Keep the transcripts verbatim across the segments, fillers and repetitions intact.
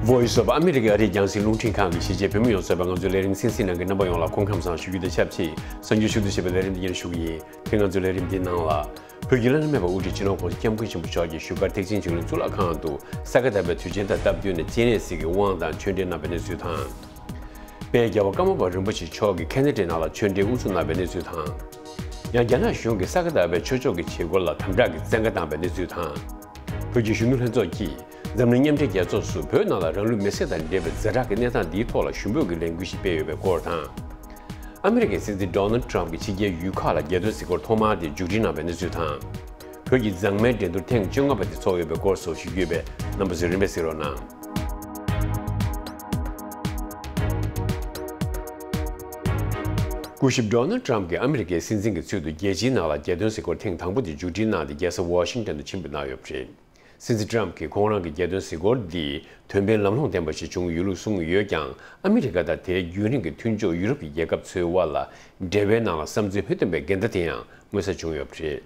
Voice of America ཨ་རིའི་རྒྱང་སྲིང་རླུང་འཕྲིན་ཁང་གི་གཞིས་བྱེས་བོད་མི་ཡོངས་གཙོས་པའི་ང་ཚོའི་ལས་རིམ་གསན་གཟིགས་གནང་མཁན་རྣམ་པ་ཡོངས་ལ་སྐུ་ཁམས་བཟང་ཞུ་རྒྱུ་དང་ཆབས་ཅིག་གསར་འགྱུར་ཞུ་གཏུག་བྱེད་པའི་ལས་རིམ་འདི་སྙན་ཞུ་གི་ཡིན། དེ་ང་ཚོའི་ལས་རིམ་འདིའི་ནང་ལ། བོད་ཀྱི་བླ་ན་མེད་པ་དབུ་ཁྲིད་སྤྱི་ནོར་༸གོང་ས་༸སྐྱབས་མགོན་ཆེན་པོ་མཆོག་གིས་བཞུགས་སྒར་ཐེག་ཆེན་ཆོས་གླིང་གཙུག་ལག་ཁང་དུ་ས་ག་ཟླ་བའི་དུས་ཆེན་དང་སྟབས་བསྟུན་ནས་སྤྱན་རས་གཟིགས་ཀྱི་དབང་དང་ཆོས་འབྲེལ་གནང་བའི་གནས་ཚུལ་དང་། དཔལ་རྒྱལ་བ་ཀརྨ་པ་རིན་པོ་ཆེ་མཆོག་གིས་ཁེ་ན་ཌའི་ནང་ལ་ཆོས་འབྲེལ་དབུ་འཛུགས་གནང་བའི་གནས་ཚུལ་དང་། ཡང་རྒྱ་ནག་གཞུང་གིས་ས་ག་ཟླ་བའི་ཆོས་ཕྱོགས་ཀྱི་བྱེད་སྒོ་ལ་དམ་དྲག་གི་བཙན་བཀའ་བཏང་བའི་གནས་ཚུལ་དང་། བོད་ཀྱི་གཞོན་ནུ་ལྷན་ཚོགས་ཀྱིས་འཛམ་གླིང་མཉམ་འབྲེལ་རྒྱལ་ཚོགས་སུ་བོད་ནང་ལ་རང་ལུས་མེར་སྲེག་དང་འབྲེལ་བའི་ཛ་དྲག་གི་གནས་སྟངས་འདིའི་ཐོག་ལ་ཞུ་འབོད་ཀྱི་ལས་འགུལ་ཞིག་སྤེལ་ཡོད་པའི་སྐོར་དང་། ཨ་མི་རི་ཀའི་སྲིད་འཛིན་ཌོ་ནལ་ཊམ་གྱིས་ཕྱི་རྒྱལ་ཡུལ་ཁག་ལ་རྒྱལ་དོན་གཟིགས་སྐོར་ཐོག་མར་དེ་མཇུག་སྒྲིལ་གནང་བའི་གནས་ཚུལ་དང་། བོད་ཀྱི་མཛངས་མའི་འགྲན་བསྡུར་ཐེངས་བཅོ་ལྔ་པ་དེ་ཚོགས་ཡོད་པའི་སྐོར་སོགས་ཞུ་རྒྱུ་ཡོད་པས། རྣམ་པ་ཚོས་རིམ་པས་གཟིགས་རོགས་གནང་། སྐུ་ཞབས་ཌོ་ནལ་ཊམ་གྱིས་ཨ་མི་རི་ཀའི་སྲིད་འཛིན་གྱི་ཚུལ་དུ་རྒྱལ་སྤྱིའི་ནང་ལ་རྒྱལ་དོན་གཟིགས་སྐོར་ཐེངས་དང་པོ་དེ་མཇུག་སྒྲིལ་གནང་སྟེ་རྒྱལ་ས་ཝ་ཤིང་ཊོན་དུ་ཕྱིན་པ་གནང་ཡོད་པ་རེད། སྲིད་འཛིན་ཊམ་གྱིས་ཁོང་རང་གི་རྒྱལ་དོན་གཟིགས་སྐོར་འདི་དོན་ཕན་ལམ་ལྷོང་ལྡན་པ་ཞིག་བྱུང་ཡོད་ལུགས་གསུངས་ཡོད་ཀྱང་། ཨ་མི་རི་ཀ་དང་དེའི་རྒྱུན་རིང་གི་མཐུན་ཕྱོགས་ཡུ་རོབ་ཀྱི་རྒྱལ་ཁབ་ཚོའི་དབར་ལ་འབྲེལ་བའི་ནང་ལ་བསམ་ཚུལ་ཕུགས་འདུན་པའི་འགལ་ཟླ་དེ་ཡང་མངོན་གསལ་བྱུང་ཡོད་པ་རེད།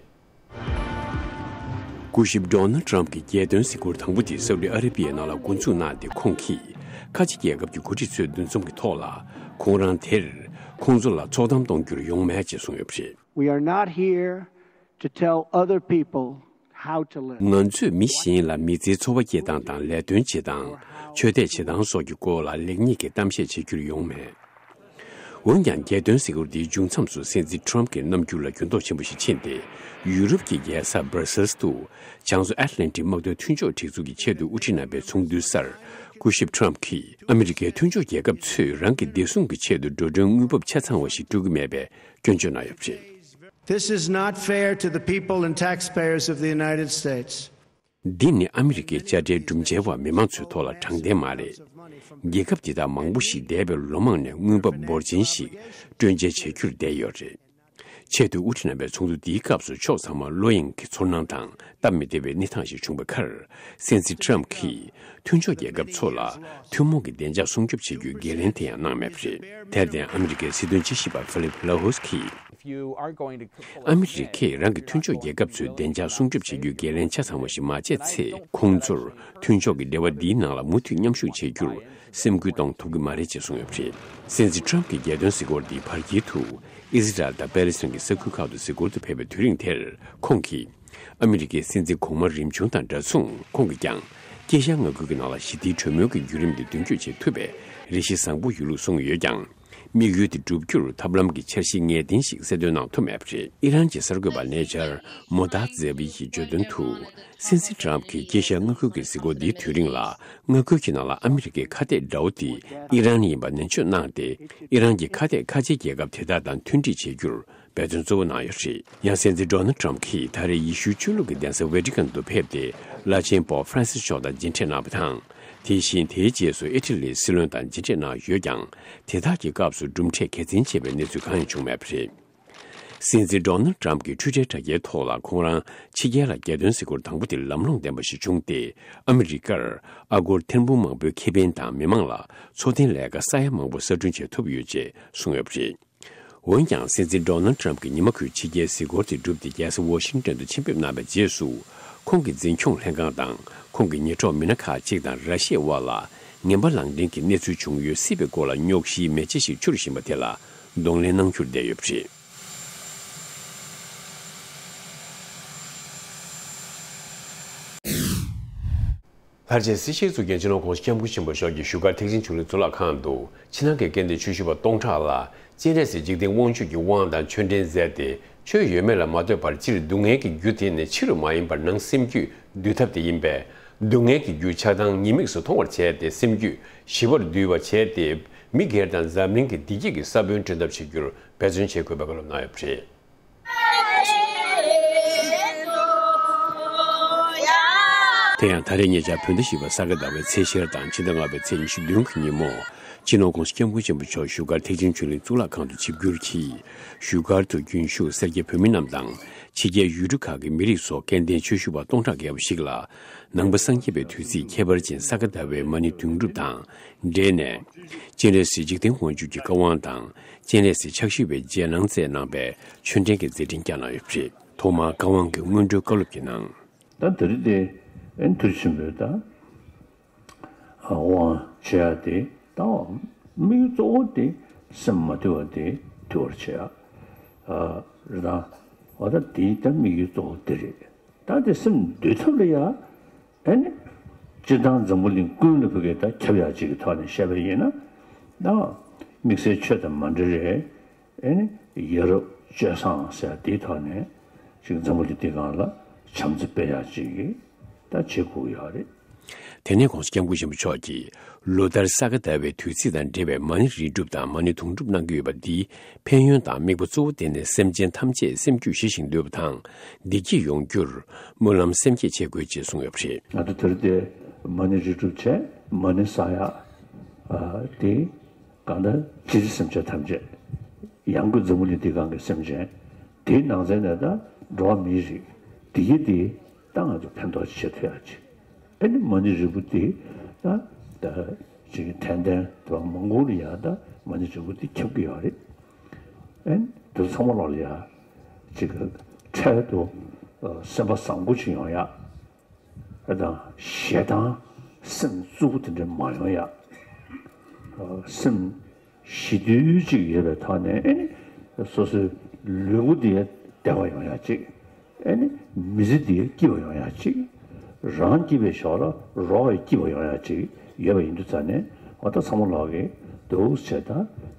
སྐུ་ཞབས་ཌོ་ནལ་ཊམ་གྱི་རྒྱལ་དོན་གཟིགས་སྐོར་དང་པོ་དེ་སའུ་ཏི་ཨ་ར་པི་ཡའི་ནང་ལ་འགོ་འཛུགས་གནང་སྟེ། ཁོང་གིས་ཁ་ཆེ་རྒྱལ་ཁབ་ཀྱི་འགོ་ཁྲིད་ཚོའི་འདུ་འཛོམས་ཀྱི་ཐོག་ལ་ཁོང་རང་དེར་ཁོང་ཚོ་ལ་ཚོགས་གཏམ་གཏོང་རྒྱུར་ཡོང་མེད་ཅེས་གསུངས་ཡོད་པ་རེད། We are not here to tell other people how to live. ང་ཚོས་མི་གཞན་ལ་མི་ཚེའི་འཚོ་བ་སྐྱེལ་སྟངས་དང་ལས་དོན་བྱེད་སྟངས། ཆོས་དད་བྱེད་སྟངས་སོགས་ཀྱི་སྐོར་ལ་ལེགས་ཉེས་ཀྱི་གཏམ་བཤད་བྱེད་རྒྱུར་ཡོང་མེད། འོན་ཀྱང་། རྒྱལ་དོན་གཟིགས་སྐོར་འདིའི་མཇུག་མཚམས་སུ་སྲིད་འཛིན་ཊམ་གྱི་རྣམ་འགྱུར་ལ་འགྱུར་ལྡོག་ཆེན་པོ་ཞིག་ཕྱིན་ཏེ། ཡུ་རོབ་ཀྱི་རྒྱལ་ས་སྦར་སེལ་སི་དུ་བྱང་མཚོ་ཨེཊ་ལན་ཊིག་དམག་དོན་མཐུན་ཕྱོགས་སྒྲིག་འཛུགས་ཀྱི་ཆེད་དུ་དབུ་ཁྲིད་གནང་པའི་ཚོགས་འདུའི་སར། སྐུ་ཞབས་ཊམ་གྱིས་ཨ་མི་རི་ཀའི་མཐུན་ཕྱོགས་རྒྱལ་ཁབ་ཚོས་རང་གི་བདེ་སྲུང་གི་ཆེད་དུ་འགྲོ་གྲོན་དངུལ་འབབ་ཆ་ཚང་བ་ཞིག་སྤྲོད་ཀྱི་མེད་པའི་སྐྱོན་བརྗོད་གནང་ཡོད་པ་རེད། This is not fair to the people and taxpayers of the United States. འདི་ནི་ཨ་མི་རི་ཀའི་དཔྱ་ཁྲལ་སྒྲུབ་འཇལ་བ་མི་མང་ཚོའི་ཐོག་ལ་དྲང་བདེན་མ་རེད། རྒྱལ་ཁབ་འདི་དག་མང་པོ་ཞིག་འདས་པའི་ལོ་མང་ནས་དངུལ་འབབ་འབོར་ཆེན་ཞིག་སྤྲོད་འཇལ་བྱ་རྒྱུར་བསྡད་ཡོད་རེད། ཆེད་དུ་དབུ་ཁྲིད་གནང་བའི་ཚོགས་འདུ་འདིའི་སྐབས་སུ་ཕྱོགས་ཚང་མར་བློ་གཡེང་གི་ཚོར་སྣང་དང་སྟབས་མི་བདེ་བའི་གནས་སྟངས་ཤིག་བྱུང་བའི་ཁར། སྲིད་འཛིན་ཊམ་གྱིས་མཐུན་ཕྱོགས་རྒྱལ་ཁབ་ཚོ་ལ་ཐུན་མོང་གི་བདེ་འཇགས་སྲུང་སྐྱོབ་བྱེད་རྒྱུའི་འགན་ལེན་དེ་ཡང་གནང་མེད་པ་རེད། དེར་བརྟེན། ཨ་མི་རི་ཀའི་སྲིད་དོན་དཔྱད་ཞིབ་པ་ཕི་ལིབ་ལ་ཧུ་སི་ཀིས། ཨ་མི་རི་ཀས་རང་གི་མཐུན་ཕྱོགས་རྒྱལ་ཁབ་ཚོའི་བདེ་འཇགས་སྲུང་སྐྱོབ་བྱེད་རྒྱུའི་འགན་ལེན་ཆ་ཚང་བ་ཞིག་མ་བྱས་ཚེ། ཁོང་ཚོར་མཐུན་ཕྱོགས་ཀྱི་འབྲེལ་བ་འདིའི་ནང་ལ་མུ་མཐུད་མཉམ་ཞུགས་བྱེད་རྒྱུར་སེམས་འགུལ་གཏོང་ཐུབ་ཀྱི་མ་རེད་ཅེས་གསུངས་ཡོད་པ་རེད། སྲིད་འཛིན་ཊམ་གྱི་རྒྱལ་དོན་གཟིགས་སྐོར་འདི་བར་དཀྱིལ་དུ་ཨི་ཟི་རལ་དང་པེ་ལི་སི་ཐན་གྱི་ས་ཁུལ་ཁག་ཏུ་གཟིགས་སྐོར་དུ་ཕེབས་པའི་དུས་རིང་དེར། ཁོང་གིས་ཨ་མི་རི་ཀའི་སྲིད་འཛིན་གོང་མ་རིམ་བྱུང་དང་འདྲ་མཚུངས། ཁོང་གིས་ཀྱང་དཀྱིལ་ཤར་མངའ་ཁུལ་གྱི་ནང་ལ་ཞི་བདེའི་གྲོས་མོལ་གྱི་བརྒྱུད་རིམ་དེ་མདུན་སྐྱོད་བྱེད་ཐུབ་པའི་རེ་ཞིག་བཟང་པོ་ཡོད་ལུགས་གསུངས་ཡོད་ཀྱང་། དམིགས་ཡུལ་དེ་བསྒྲུབ་རྒྱུར་ཐབས་ལམ་གྱི་འཆར་གཞི་ངེས་གཏན་ཞིག་གསལ་སྟོན་གནང་ཐུབ་མེད་པ་རེད། ཨི་རན་གྱི་གསར་འགོད་པ་ནེ་ཇར་མོ་ཏཱ་ཛེ་བི་ཡིས་བརྗོད་དོན་དུ། སྲིད་འཛིན་ཊམ་གྱིས་དཀྱིལ་ཤར་མངའ་ཁུལ་གྱི་གཟིགས་སྐོར་འདིའི་དུས་རིང་ལ། མངའ་ཁུལ་གྱི་ནང་ལ་ཨ་མི་རི་ཀའི་ཁ་གཏད་དགྲ་བོ་དེ་ཨི་རན་ཡིན་པ་ནན་བརྗོད་གནང་སྟེ། ཨི་རན་གྱི་ཁ་གཏད་ཁ་ཆེའི་རྒྱལ་ཁབ་དེ་དག་དང་མཐུན་སྒྲིལ་བྱེད་རྒྱུར་འབད་བརྩོན་གཙོ་བོ་གནང་ཡོད་པ་རེད། ཡང་། སྲིད་འཛིན་ཌོ་ནལ་ཊམ་གྱིས་ད་རེས་ཡེ་ཤུའི་ཆོས་ལུགས་ཀྱི་གདན་ས་ཝེ་ཏི་ཀན་དུ་ཕེབས་ཏེ། བླ་ཆེན་པོབ་ཧྥ་རན་སིས་མཆོག་དང་མཇལ་འཕྲད་གནང་བ་དང་། དེ་བཞིན་དེའི་རྗེས་སུ་ཨི་ཊ་ལིའི་སྲིད་བློན་དང་མཇལ་འཕྲད་གནང་ཡོད་ཀྱང་། དེ་དག་གི་སྐབས་སུ་གྲུབ་འབྲས་གལ་ཆེན་ཆེ་བའི་གནས་ཚུལ་གང་ཡང་བྱུང་མེད་པ་རེད། སྲིད་འཛིན་ཌོ་ནལ་ཊམ་གྱི་ཊུའི་ཊར་དྲ་རྒྱའི་ཐོག་ལ། ཁོང་རང་ཕྱི་རྒྱལ་ལ་རྒྱལ་དོན་གཟིགས་སྐོར་དང་པོ་དེ་ལམ་ལྷོང་ལྡན་པ་ཞིག་བྱུང་སྟེ། ཨ་མི་རི་ཀར་ཨ་སྒོར་ཐེར་འབུམ་མང་པོའི་ཁེ་ཕན་དང་། མི་མང་ལ་འཚོ་རྟེན་ལས་ཀ་ས་ཡ་མང་པོ་གསར་སྐྲུན་བྱེད་ཐུབ་ཡོད་ཅེས་གསུངས་ཡོད་པ་རེད། འོན་ཀྱང་། སྲིད་འཛིན་ཌོ་ནལ་ཊམ་གྱིས་ཉི་མ་ཁུལ་ཕྱི་རྒྱལ་གཟིགས་སྐོར་དེ་བསྒྲུབས་ཏེ། རྒྱལ་ས་ཝོ་ཤིང་ཏོན་དུ་ཆེད་ཕེབས་གནང་བའི་རྗེས་སུ། ཁོང་གི་འཛིན་སྐྱོང་ལྷན་ཁང་དང་། ཁོང་གི་ཉེ་གྲོགས་མི་སྣ་ཁག་ཅིག་དང་། ར་ཤི་ཡའི་དབར་ལ་ངན་པ་ལངས་འདྲེན་གྱི་གནས་ཚུལ་བྱུང་ཡོད་སྲིད་པའི་སྐོར་ལ་རྙོག་གཞིའི་མེ་ལྕེ་ཞིག་འཕྱུར་བཞིན་པ་དེ་ལ་གདོང་ལེན་གནང་རྒྱུར་བསྡད་ཡོད་པ་རེད། ལྷར་བཅས་སེར་བྱེས་གཙུག་རྒྱན་སྤྱི་ནོར་༸གོང་ས་༸སྐྱབས་མགོན་ཆེན་པོ་མཆོག་གིས་བཞུགས་སྒར་ཐེག་ཆེན་ཆོས་གླིང་གཙུག་ལག་ཁང་དུ་ཕྱི་ནང་གི་སྐལ་ལྡན་ཆོས་ཞུ་བ་སྟོང་ཕྲག་ལ་སྤྱན་རས་གཟིགས་འཇིག་རྟེན་དབང་ཕྱུག་གི་དབང་དང་ཆོས་འབྲེལ་མཛད་དེ། ཆོས་ཡོད་མེད་ལ་མ་ལྟོས་པར་སྤྱིར་སྡུག་བསྔལ་གྱི་རྒྱུ་དེ་ནི་ཕྱི་རུ་མ་ཡིན་པར་ནང་སེམས་རྒྱུད་འདུལ་ཐབས་དེ་ཡིན་པས། སྡུག་བསྔལ་གྱི་རྒྱུ་ཆགས་སྡང་ཉེས་དམིགས་སུ་མཐོང་བར་བྱས་ཏེ། སེམས་རྒྱུད་ཞི་བར་འདུལ་བར་བྱས་ཏེ། མི་སྒེར་དང་འཛམ་གླིང་གི་བདེ་སྐྱིད་ཀྱི་ས་བོན་བསྐྲུན་ཐབས་བྱེད་རྒྱུར་འབད་བརྩོན་བྱེད་དགོས་པའི་བཀའ་སློབ་གནང་ཡོད་པ་རེད། དེ་ཡང་ད་རེས་ཉེ་ཆར་བོད་ཟླ་བཞི་པ་ས་ག་ཟླ་བའི་ཚེས་བཅུ་དང་ཕྱི་ཟླ་ལྔ་པའི་ཚེས་ཉི་ཤུ་བདུན་གྱི་ཉིན་མོ། སྤྱི་ནོར་༸གོང་ས་༸སྐྱབས་མགོན་ཆེན་པོ་མཆོག་བཞུགས་སྒར་ཐེག་ཆེན་ཆོས་གླིང་གཙུག་ལག་ཁང་དུ་ཆིབས་བསྒྱུར་གྱིས། བཞུགས་སྒར་དུ་རྒྱུན་བཞུགས་སེར་སྐྱ་བོད་མི་རྣམས་དང་། ཕྱི་རྒྱལ་ཡུལ་གྲུ་ཁག་གི་མི་རིགས་སོགས་སྐལ་ལྡན་ཆོས་ཞུ་བ་སྟོང་ཕྲག་བརྒལ་བ་ཞིག་ལ། ནང་པ་སངས་རྒྱས་པའི་དུས་ཚིགས་ཁྱད་པར་ཅན་ས་ག་ཟླ་བའི་མ་ཎི་དུང་སྒྲུབ་དང་འབྲེལ་ནས། སྤྱན་རས་གཟིགས་འཇིག་རྟེན་དབང་ཕྱུག་གི་བཀའ་དབང་དང་། སྤྱན་རས་གཟིགས་ཕྱག་བཞི་པའི་རྗེས་གནང་མཛད་གནང་བའི་ཆོས་འབྲེལ་གྱི་མཛད་འཕྲིན་བསྐྱངས་གནང་ཡོད་པ་རེད། ཐོག་མར་བཀའ་དབང་གི་སྔོན་འགྲོའི་བཀའ་སློབ་ཀྱི་ནང་། ད་དེ་རིང་འདི་ཨེ་མཐར་ཕྱིན་པའི་ད། དབང་བྱེད་ཡ་དེ་ད་དམིགས་ཡུལ་གཙོ་བོ་དེ་སེམས་མ་དུལ་བ་དེ་དུལ་བར་བྱེད་ཡ་རེད་དང་། འོ་ད་དེའི་ད་དམིགས་ཡུལ་གཙོ་བོ་དེ་རེད། ད་དེ་སེམས་འདུལ་ཐབས་ལ་ཡ། ཨེ་ནི། སྤྱིར་བཏང་འཛམ་བུ་གླིང་ཀུན་ལ་ཕ་གི་ད་ཁྱབ་ཡག་ཅིག་གི་ཐོག་ནས་བཤད་པ་ཡིན་ན། ད། དམིགས་བསལ་ཆོས་དང་མ་འབྲེལ་རེད། ཨེ་ནི། ཡ་རབས་སྤྱོད་བཟང་ཟེར་དེའི་ཐོག་ནས་ཅིག་འཛམ་བུ་གླིང་འདི་སྒང་ལ་བྱམས་བརྩེ་སྤེལ་ཡག་ཅིག་གི་ད་བྱེད་དགོས་ཀྱི་ཡོད་རེད། དེ་ནས་༸གོང་ས་༸སྐྱབས་མགོན་ཆེན་པོ་མཆོག་གིས་ལོ་ལྟར་ས་ག་ཟླ་བའི་དུས་ཚིགས་དང་འབྲེལ་བའི་མ་ཎི་རིལ་སྒྲུབ་དང་མ་ཎི་དུང་སྒྲུབ་གནང་གི་ཡོད་པ་འདིས། ཕན་ཡོན་དང་དམིགས་པ་གཙོ་བོ་དེ་ནི་སེམས་ཅན་ཐམས་ཅད་སེམས་རྒྱུད་ཞི་ཞིང་ལུས་པ་དང་བདེ་སྐྱིད་ཡོང་རྒྱུར་སྨོན་ལམ་སེམས་བསྐྱེད་བྱེད་དགོས་ཅེས་གསུངས་ཡོད་པ་རེད། ང་ཚོ་དེ་རིང་འདིར་མ་ཎི་རིལ་སྒྲུབ་བྱས་མ་ཎི་བསགས་ཡག་དེ་གང་ལྟར་སྤྱིར་སེམས་ཅན་ཐམས་ཅད་ཡང་སྒོས་འཛམ་བུ་གླིང་འདི་སྒང་གི་སེམས་ཅན་དེའི་ནང་ཚན་ནས་ད་འགྲོ་བ་མིའི་རིགས་བདེ་སྐྱིད་དེ་ད་ང་ཚོ་ཕན་ཐོགས་ཅིག་བྱེད་ཐུབ་ཡག་ཅིག་ཨེ་ནི་མ་ཎི་རིལ་བུ་དེ་ད་ད་ཅིག་ཐན་ལྡན་དེ་བ་མང་པོ་ལ་ཡ་ད་མ་ཎི་རིལ་བུ་དེ་ཁྱབ་ཀྱི་ཡོད་རེད། ཨེ་ནི་དེ་ཚོ་ཚང་མ་ལོག་ལ་ཡ་ཅིག་འཕྲལ་དུ་སེམས་པ་བཟང་པོ་ཅིག་ཡོང་ཡག་ཨེ་དང་ཞེ་སྡང་སེམས་རྩུབ་པོ་དེ་འདྲ་མ་ཡོང་ཡག་སེམས་ཞི་དུལ་ཅིག་ཡོད་པའི་ཐོག་ནས་ཨེ་ནི་སོ་སོའི་ལུས་པོ་དེ་བདེ་བ་ཡོང་ཡག་ཅིག་ཨེ་ནི་མི་ཚེ་འདི་སྐྱིད་པ་ཡོང་ཡག་ཅིག་རང་སྐྱིད་པའི་ཞོར་ལ་རོགས་ཡང་སྐྱིད་པ་ཡོང་ཡག་ཅིག་ཡོད་པ་ཡིན་དུས་ཙང་ནས་འོ་ད་ཚང་མ་ལོག་གིས་འདུག་བྱས་ད་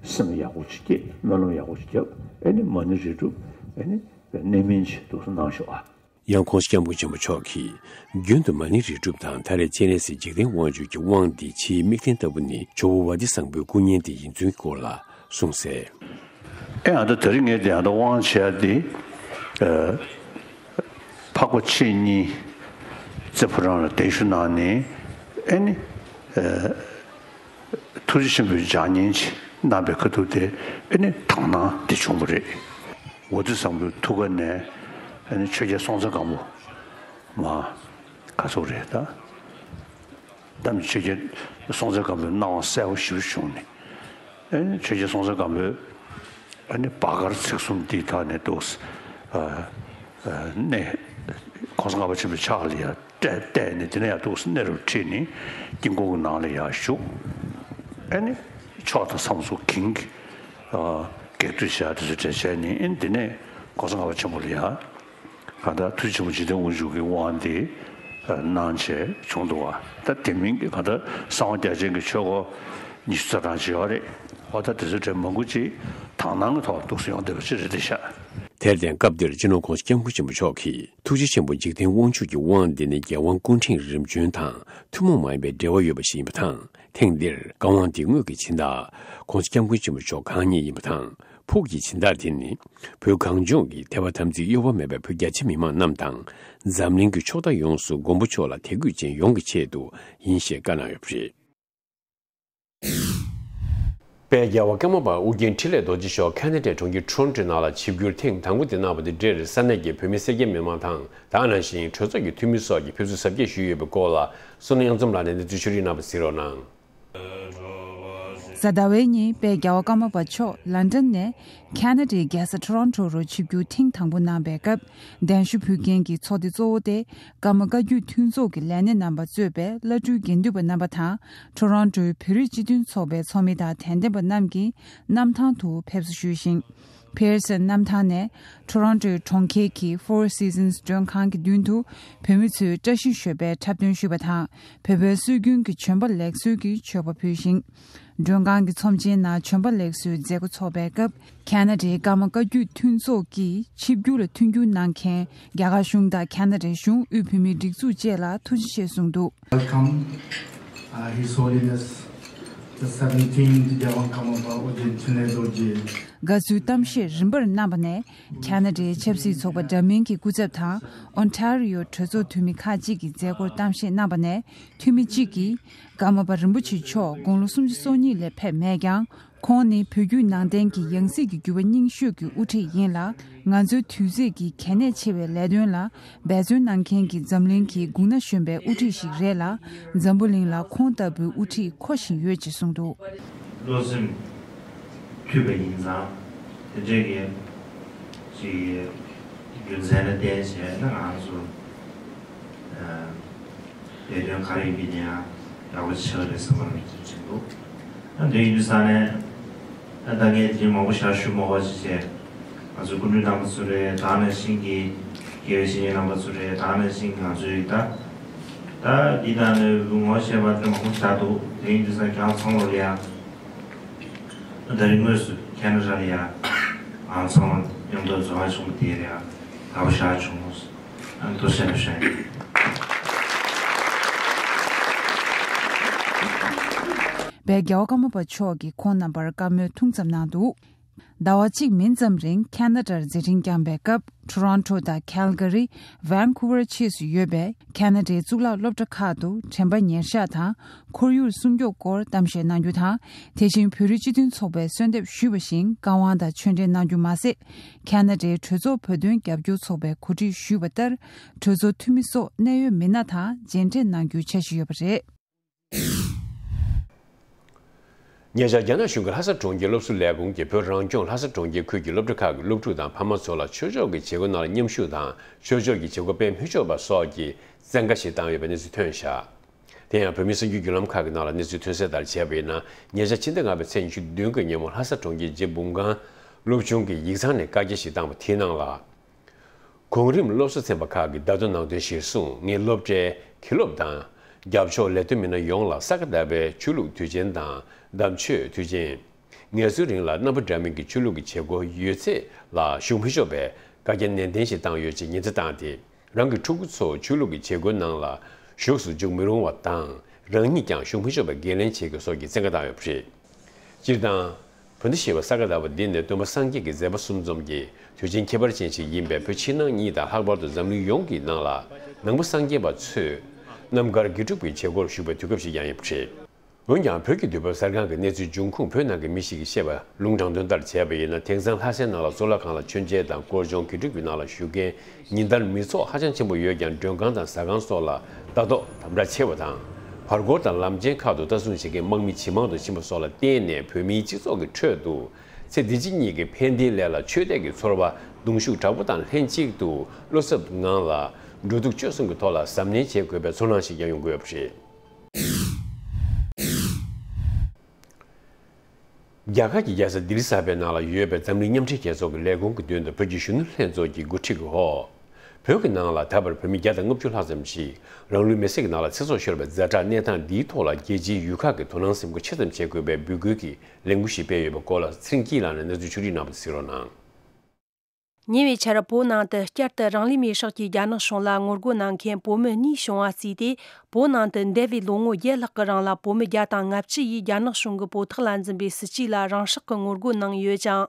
སེམས་ཡག་པོ་ཅིག་སྐྱེད་སྨོན་ལམ་ཡག་པོ་ཅིག་རྒྱབ་ཨེ་ནི་མ་ཎི་རིལ་སྒྲུབ་ཨེ་ནི་གནད་སྨིན་ཅིག་འདུག་སེ་གནང་ཤོག་ཨ། ཡང་༸གོང་ས་༸སྐྱབས་མགོན་ཆེན་པོ་མཆོག་གིས་རྒྱུན་དུ་མ་ཎི་རིལ་སྒྲུབ་དང་ད་རེས་སྤྱན་རས་གཟིགས་འཇིག་རྟེན་དབང་ཕྱུག་གི་དབང་འདི་ཕྱིའི་དམིགས་རྟེན་ལྟ་བུ་ནི་ཇོ་བོ་ཝཱ་ཏི་བཟང་པོའི་སྐུ་བརྙན་དེ་ཡིན་ཚུལ་གྱི་སྐོར་ལ་གསུངས་གསལ། ཨེ་ཨ་ད་དེ་རིང་ངས་དེ་ཨ་ད་དབང་བྱས་ཏེ། ཨ། འཕགས་པ་ཁྱེད་གཉིས་རྩེ་ཕོ་བྲང་ལ་གདན་ཞུ་གནང་ནས་ཨེ་ནི། ཨ། ཐུགས་རྗེ་ཆེན་པོའི་ལྗགས་བསྙེན་ཅིག་གནང་པའི་ཁ་ཐུག་དེ་ཨེ་ནི་དག་སྣང་དེ་བྱུང་བ་རེད། ཝཱ་ཏི་བཟང་པོའི་ཐུགས་ཀ་ནས་ཨེ་ནི་ཆོས་རྒྱལ་སྲོང་བཙན་སྒམ་པོ་མ་ག་ཚོད་རེད་ད། ད་ཆོས་རྒྱལ་སྲོང་བཙན་སྒམ་པོའི་སྣང་བ་གསལ་པོ་ཞེ་པོ་བྱུང་ནས། ཨེ་ནི་ཆོས་རྒྱལ་སྲོང་བཙན་སྒམ་པོས་ཨེ་ནི་བར་སྐབས་ཚིགས་གསུམ་འདིའི་ཐོག་ནས་འདུག་སེ། ཨ། ཨ། གནས། ༸གོང་ས་ལྔ་པ་ཆེན་པོའི་ཕྱག་ལ་ཡར་བལྟས་བལྟས་ནས་དེ་ནས་ཡར་འདུག་སེ་གནས་རུ་ཁྲིད་ནས་དཀྱིལ་འཁོར་གྱི་ནང་ལ་ཡར་ཞུགས། ཨེ་ནི་ཕྱོགས་དང་མཚམས་སུ་གིང་གི། ཨ། བགེགས་བཏུལ་བྱ་དེ་ཚོ་གྲས་བྱས་ནས་ཨེ་ནི་དེ་ནས་༸གོང་ས་ལྔ་པ་ཆེན་པོ་ལ་ཡར། གང་ལྟར་ཐུགས་རྗེ་ཆེན་པོ་འཇིག་རྟེན་དབང་ཕྱུག་གི་དབང་དེ་གནང་བྱས་བྱུང་འདུག་བ། ད་དེ་མིན་གྱི་གང་ལྟར་གསང་བ་རྒྱ་ཆེན་གྱི་ཆོས་སྐོར་ཉི་ཤུ་རྩ་གྲངས་ཅིག་ཡོད་རེད། འོ་ད་དེ་ཚོའི་གྲས་མང་པོ་ཅིག་དག་སྣང་གི་ཐོག་འདུག་སེ་ཡོང་བསྡད་པ་ཅིག་རེད་བསྡད་ཤག་དེར་བརྟེན་སྐབས་འདིར་སྤྱི་ནོར་༸གོང་ས་༸སྐྱབས་མགོན་ཆེན་པོ་མཆོག་གིས་ཐུགས་རྗེ་ཆེན་པོ་འཇིག་རྟེན་དབང་ཕྱུག་གི་དབང་འདི་ནི་རྒྱལ་དབང་སྐུ་ཕྲེང་རིམ་བྱོན་དང་ཐུན་མོང་མ་ཡིན་པའི་འབྲེལ་བ་ཡོད་པ་ཞིག་ཡིན་པ་དང་། ཐེངས་འདིར་བཀའ་དབང་འདི་དངོས་ཀྱི་སྦྱིན་བདག་༸གོང་ས་༸སྐྱབས་མགོན་ཆེན་པོ་མཆོག་གང་ཉིད་ཡིན་པ་དང་། ཕུགས་ཀྱི་སྦྱིན་བདག་དེ་ནི་བོད་གངས་ལྗོངས་ཀྱི་ཐེག་པ་དམ་ཚིག་གཡོ་བ་མེད་པའི་བོད་རྒྱ་ཆེ་མི་མང་རྣམས་དང་། འཛམ་གླིང་གི་ཕྱོགས་མཐའ་ཡོངས་སུ་མགོན་པོ་མཆོག་ལ་དད་གུས་ཅན་ཡོངས་ཀྱི་ཆེད་དུ་ཡིན་ཞེས་བཀའ་གནང་ཡོད་པ་རེད། དཔལ་རྒྱལ་བ་ཀརྨ་པ་ཨོ་རྒྱན་འཕྲིན་ལས་རྡོ་རྗེ་མཆོག་ཁ་ན་ཌའི་གྲོང་ཁྱེར་ཊོ་རོན་ཊོའི་ནང་ལ་ཆིབས་བསྒྱུར་ཐེངས་དང་པོ་དེ་གནང་བ་དེ་འདྲར་ས་གནས་ཀྱི་བོད་མི་སེར་སྐྱ་མི་མང་དང་། ད་ག་ནང་བཞིན་གྲོས་ཚོགས་ཀྱི་འཐུས་མི་སོགས་ཀྱིས་ཕེབས་བསུ་གཟབ་རྒྱས་ཞུས་ཡོད་པའི་སྐོར་ལ་བསོད་ནམས་དབྱངས་འཛོམས་ལགས་ནས་གནས་ཚུལ་ཕྱོགས་སྒྲིག་གནང་བ་གཟིགས་རོགས་གནང་། གཟའ་ཟླ་བའི་ཉིན་དཔལ་རྒྱལ་བ་ཀརྨ་པ་མཆོག་ལན་ཌན་ནས་ཁ་ན་ཌའི་རྒྱལ་ས་ཊོ་རོན་ཊོ་རུ་ཆིབས་བསྒྱུར་ཐེངས་དང་པོ་གནང་པའི་སྐབས། གདན་ཞུ་ཕུལ་མཁན་གྱི་ཚོགས་སྡེ་གཙོ་བོ་དེ་ཀརྨ་བཀའ་བརྒྱུད་མཐུན་ཚོགས་ཀྱི་ལས་སྣེ་རྣམ་པ་གཙོས་པའི་བླ་སྤྲུལ་དགེ་འདུན་པ་རྣམ་པ་དང་། ཊོ་རོན་ཊོའི་བོད་རིགས་སྤྱི་མཐུན་ཚོགས་པའི་ཚོགས་མི་དང་དད་ལྡན་པ་རྣམས་ཀྱིས་གནམ་ཐང་དུ་ཕེབས་བསུ་ཞུས་ཤིང་། ཕི་ཡར་སན་གནམ་ཐང་ནས་ཊོ་རོན་ཊོའི་གྲོང་ཁྱེར་གྱི་Four Seasons མགྲོན་ཁང་གི་མདུན་དུ་བོད་མི་ཚོས་བཀྲ་ཤིས་ཞོལ་པའི་འཁྲབ་སྟོན་ཞུས་པ་དང་། བོད་པའི་སྲོལ་རྒྱུན་གྱི་བྱོན་པ་ལེགས་གསོལ་གྱི་མཆོད་པ་ཕུལ་ཞིང་། མགྲོན་ཁང་གི་ཚོམས་ཆེན་ནང་བྱོན་པ་ལེགས་གསོལ་མཛད་སྒོ་འཚོགས་པའི་སྐབས། ཁ་ན་ཌའི་ཀརྨ་བཀའ་བརྒྱུད་མཐུན་ཚོགས་ཀྱི་ཆིབས་བསྒྱུར་ལ་མཐུན་འགྱུར་གནང་མཁན་རྒྱ་གར་གཞུང་དང་ཁ་ན་ཌའི་གཞུང་དབུས་བོད་མིའི་སྒྲིག་འཛུགས་བཅས་ལ་ཐུགས་རྗེ་ཆེ་གསུངས་འདུག། Welcome, uh, His Holiness the seventeenth Gyawang Karmapa Ujin Thinley Dorji. དགའ་བསུའི་གཏམ་བཤད་རིམ་པར་གནང་བ་ནས། ཁ་ན་ཌའི་ཆབ་སྲིད་ཚོགས་པ་འདྲ་མིན་གྱི་སྐུ་ཚབ་དང་ཨོན་ཊ་རི་ཡོ་གྲོས་ཚོགས་འཐུས་མི་ཁག་ཅིག་གིས་མཛད་སྒོར་གཏམ་བཤད་གནང་བ་ནས། འཐུས་མི་གཅིག་གིས་ཀརྨ་པ་རིན་པོ་ཆེ་མཆོག་དགུང་ལོ་སུམ་ཅུ་སོ་གཉིས་ལས་ཕེབས་མེད་ཀྱང་། ཁོང་ནི་བོད་བརྒྱུད་ནང་བསྟན་གྱི་ཡང་སྲིད་ཀྱི་བརྒྱུད་པ་རྙིང་ཤོས་ཀྱི་དབུ་ཁྲིད་ཡིན་ལ། ང་ཚོའི་དུས་ཚོད་ཀྱི་གལ་གནད་ཆེ་བའི་ལས་དོན་ལ་འབད་བརྩོན་གནང་མཁན་གྱི་འཛམ་གླིང་གི་དགུང་ན་གཞོན་པའི་དབུ་ཁྲིད་ཞིག་རེད་ལ། འཛམ་བུ་གླིང་ལ་ཁོང་ལྟ་བུའི་དབུ་ཁྲིད་མཁོ་བཞིན་ཡོད་ཅེས་གསུངས་འདུག། བློ་སེམས་མཐུན་པ་ཡིན་ཙང་དེ་འདྲའི་གི་ཅིག་རྒྱུ་མཚན་ལ་བརྟེན་བྱས་ན་ང་ཚོ་ལས་དོན་ག་རེ་ཡིན་པའི་ནའང་ ཡག་པོ་ཆགས་རེད་བསམ་པ་ཅིག་འདུག་ད་དེ་ཡིན་དུས་ས་ནས་ད་ད་ངས་དེ་རིང་མང་པོ་ཞག་ཞུ་མ་དགོས་ཅི་བྱས། ང་ཚོའི་སྐུ་མགྲོན་རྣམ་པ་ཚོ་རེད། ད་ནང་བཞིན་གྱི་དགེ་བའི་བཤེས་གཉེན་རྣམ་པ་ཚོ་རེད། ད་ནང་བཞིན་གྱི་ང་ཚོའི་ད་ད་འདི་ད་ནས་ངོ་ཤེས་པ་ད་མང་པོ་ཞིག་འདུག་དེ་ཡིན་དུས་ས་ཁྱེད་རང་ཚང་མ་ལ་ཡ། ད་རིང་དངོས་སུ་ཁེ་ན་ཌ་ལ་ཡ་ང་ཚང་མ་མཉམ་དུ་འཛོམས་པ་བྱུང་བ་དེ་ལ་ཡ་དགའ་པོ་ཞེ་དྲག་བྱུང་། ཨ་ནི་ཐུགས་རྗེ་ཆེ་ཞུ་ཡ་ཡིན། པའི་རྒྱལ་བ་ཀརྨ་པ་མཆོག་གིས་ཁོང་རྣམ་པར་བཀའ་མོལ་ཐུང་ཙམ་གནང་འདུག་ཟླ་བ་གཅིག་མིན་ཙམ་རིང་ཁེ་ན་ཌར་མཛད་འཕྲིན་བསྐྱངས་པའི་སྐབས། ཊོ་རོན་ཊོ་དང་ཁལ་ག་རི། ཝན་ཀུ་ཝར་བཅས་སུ་ཡོད་པའི་ཁེ་ན་ཌའི་གཙུག་ལག་སློབ་གྲྭ་ཁག་ཏུ་དྲན་པ་ཉེར་བཞག་དང་ཁོར་ཡུག་སྲུང་སྐྱོབ་སྐོར་གཏམ་བཤད་གནང་རྒྱུ་དང་། དེ་བཞིན་བོད་རིགས་སྤྱི་མཐུན་ཚོགས་པས་གསོལ་འདེབས་ཞུས་པ་བཞིན་བཀའ་དབང་དང་ཆོས་འབྲེལ་གནང་རྒྱུ་མ་ཟད། ཁེ་ན་ཌའི་གྲོས་ཚོགས་བོད་དོན་རྒྱབ་སྐྱོར་ཚོགས་པས་གོ་སྒྲིག་ཞུས་པ་ལྟར། གྲོས་ཚོགས་འཐུས་མི་སོགས་གནད་ཡོད་མི་སྣ་དང་མཇལ་འཕྲད་གནང་རྒྱུའི་འཆར་གཞི་ཡོད་པ་རེད། ཉེ་ཆར་རྒྱ་ནག་གཞུང་གི་ལྷ་ས་གྲོང་ཁྱེར་སློབ་གསོ་ལས་ཁུངས་ཀྱིས་བོད་རང་སྐྱོང་ལྷ་ས་གྲོང་ཁྱེར་ཁུལ་གྱི་སློབ་གྲྭ་ཁག་གི་སློབ་ཕྲུག་དང་ཕ་མ་ཚོ་ལ་ཆོས་ཕྱོགས་ཀྱི་བྱེད་སྒོ་ནང་ལ་མཉམ་ཞུགས་དང་ཆོས་ཕྱོགས་ཀྱི་བྱེད་སྒོ་སྤེལ་མི་ཆོག་པ་སོགས་ཀྱི་བཙན་བཀའ་ཞིག་བཏང་ཡོད་པའི་གནས་ཚུལ་ཐོན་བཞག་དེ་ཡང་བོད་མིའི་གསར་འགྱུར་བརྒྱུད་ལམ་ཁག་གི་ནང་ལ་གནས་ཚུལ་ཐོན་གསལ་ལྟར་བྱས་པ་ཡིན་ན། ཉེ་ཆར་ཕྱི་ཟླ་ལྔ་པའི་ཚེས་ཉི་ཤུ་བདུན་གྱི་ཉིན་མོ་ལྷ་ས་གྲོང་ཁྱེར་རྗེ་འབུམ་སྒང་སློབ་ཆུང་གི་ཡིག་ཚང་ནས་བཀའ་རྒྱ་ཞིག་བཏང་བ་དེའི་ནང་ལ། གོང་རིམ་སློབ་གསོ་ཚན་པ་ཁག་གི་བརྡ་ཐོ་ནང་དོན་གཞིར་བཟུང་། ངས་སློབ་གྲྭའི་དགེ་སློབ་དང་རྒྱབ་ཕྱོགས་ལས་དོན་མི་སྣ་ཡོངས་ལ་ས་ག་ཟླ་བའི་ཆོས་ལུགས་དུས་ཆེན་དང་དམ་ཆོས་དུས་ཆེན། ངལ་གསོའི་རིང་ལ་རྣམ་པ་འདྲ་མིན་གྱི་ཆོས་ལུགས་ཀྱི་བྱེད་སྒོ་ཡོད་ཚད་ལ་ཞུགས་མི་ཆོག་པའི་བཀའ་རྒྱ་ནན་ཏན་ཞིག་བཏང་ཡོད་ཅེས་ཉེན་བརྡ་བཏང་སྟེ། རང་གི་ཕྲུ་གུ་ཚོ་ཆོས་ལུགས་ཀྱི་བྱེད་སྒོའི་ནང་ལ་ཞུགས་སུ་འཇུག་མི་རུང་བ་དང་། རང་ཉིད་ཀྱང་ཞུགས་མི་ཆོག་པའི་འགན་ལེན་བྱེད་དགོས་སོགས་ཀྱི་བཙན་བཀའ་བཏང་ཡོད་པ་རེད། སྤྱིར་བཏང་། བོད་ཟླ་བཞི་པ་ས་ག་ཟླ་བ་འདི་ནི་སྟོན་པ་སངས་རྒྱས་ཀྱི་མཛད་པ་གསུམ་འཛོམས་ཀྱི་དུས་ཆེན་ཁྱད་པར་ཅན་ཞིག་ཡིན་པས། བོད་ཕྱི་ནང་གཉིས་དང་ལྷག་པར་དུ་འཛམ་གླིང་ཡོངས་ཀྱི་ནང་ལ་ནང་པ་སངས་རྒྱས་པ་ཚོས་རྣམ་དཀར་དགེ་ཕྲུག་པའི་བྱེད་སྒོར་ཞུགས་པའི་དུས་སྐབས་ཤིག་ཀྱང་ཡིན་པ་རེད། འོན་ཀྱང་། བོད་ཀྱི་དུས་བབ་གསར་ཁང་གི་གནས་ཚུལ་འབྱུང་ཁུངས་བོད་ནང་གི་མི་ཞིག་གིས་བཤད་པ་ལུང་དྲངས་དོན་ལྟར་བྱས་པ་ཡིན་ན། དེང་སང་ལྷ་སའི་ནང་ལ་གཙུག་ལག་ཁང་ལ་མཆོད་མཇལ་དང་སྐོར་སྦྱོང་། དགེ་ཕྲུག་པའི་ནང་ལ་ཞུགས་མཁན་ཉིན་ལྟར་མི་ཚོགས་ཧ་ཅང་ཆེན་པོ་ཡོད་ཀྱང་། མགྲོན་ཁང་དང་ཟ་ཁང་སོགས་ལ་ལྟ་རྟོག་དམ་དྲག་ཆེ་བ་དང་། བར་སྐོར་དང་ལམ་ཆེན་ཁག་ཏུ་ལྟ་སྲུང་བྱེད་མཁན་དམག་མི་ཇེ་མང་དུ་ཕྱིན་པ་སོགས་ལ་བརྟེན་ནས། བོད་མིའི་སྤྱི་ཚོགས་ཀྱི་ཁྲོད་དུ་ཚེ་འདི་ཕྱི་གཉིས་ཀྱི་ཕན་བདེའི་སླད་ལ་ཆོས་དད་ཀྱི་ཚོར་བ་གདུང་ཤུགས་དྲག་པོ་དང་ལྷན་ཅིག་ཏུ་བློ་འཚབ་ངང་ལ་འགྲོ་འདུག་སྤྱོད་གསུམ་གྱི་ཐོག་ལ་གཟབ་ནན་བྱེད་དགོས་པའི་ཚོར་སྣང་ཞིག་ཀྱང་ཡོང་གི་ཡོད་པ་རེད། རྒྱ་གར་གྱི་རྒྱལ་ས་ལྡི་ལི་གསར་པའི་ནང་ལ་ཡོད་པའི་འཛམ་གླིང་མཉམ་འབྲེལ་རྒྱལ་ཚོགས་ཀྱི་ལས་ཁུངས་ཀྱི་མདུན་དུ། བོད་ཀྱི་གཞོན་ནུ་ལྷན་ཚོགས་ཀྱི་འགོ་ཁྲིད་ཀྱི་འོག་བོད་ཀྱི་ནང་ལ་ད་བར་བོད་མི་བརྒྱ་དང་ལྔ་བཅུ་ལྷག་ཙམ་ཞིག་རང་ལུས་མེར་སྲེག་གི་ནང་ལ་ཚེ་སྲོག་ཤོར་བའི་ཛ་དྲག་གནས་སྟངས་འདིའི་ཐོག་ལ། རྒྱལ་སྤྱིའི་ཡུལ་ཁག་གིས་དོ་སྣང་སེམས་ཁུར་ཆེ་ཙམ་བྱེད་དགོས་པའི་འབོད་སྐུལ་གྱི་ལས་འགུལ་ཞིག་སྤེལ་ཡོད་པའི་སྐོར་ལ། ཚེ་རིང་སྐྱིད་ལགས་ནས་གནས་ཚུལ་ཕྱོགས་སྒྲིག་གནང་བ་གཟིགས་རོགས་གནང་། ཉེ་བའི་ཆར་བོད་ནང་དུ་བསྐྱར་དུ་རང་ལུས་མེར་སྲེག་གིས་རྒྱ་ནག་གཞུང་ལ་ངོ་རྒོལ་གནང་མཁན་བོད་མི་གཉིས་བྱུང་བ་བརྩིས་ཏེ། བོད་ནང་དུ་འདས་པའི་ལོ་ངོ་བརྒྱད་ལྷག་གི་རིང་ལ་བོད་མི་བརྒྱ་དང་ལྔ་བཅུ་ཡིས་རྒྱ་ནག་གཞུང་གི་བོད་ཐོག་ལ་འཛིན་པའི་སྲིད་བྱུས་ལ་རང་སྲེག་གི་ངོ་རྒོལ་གནང་ཡོད་ཅིང་།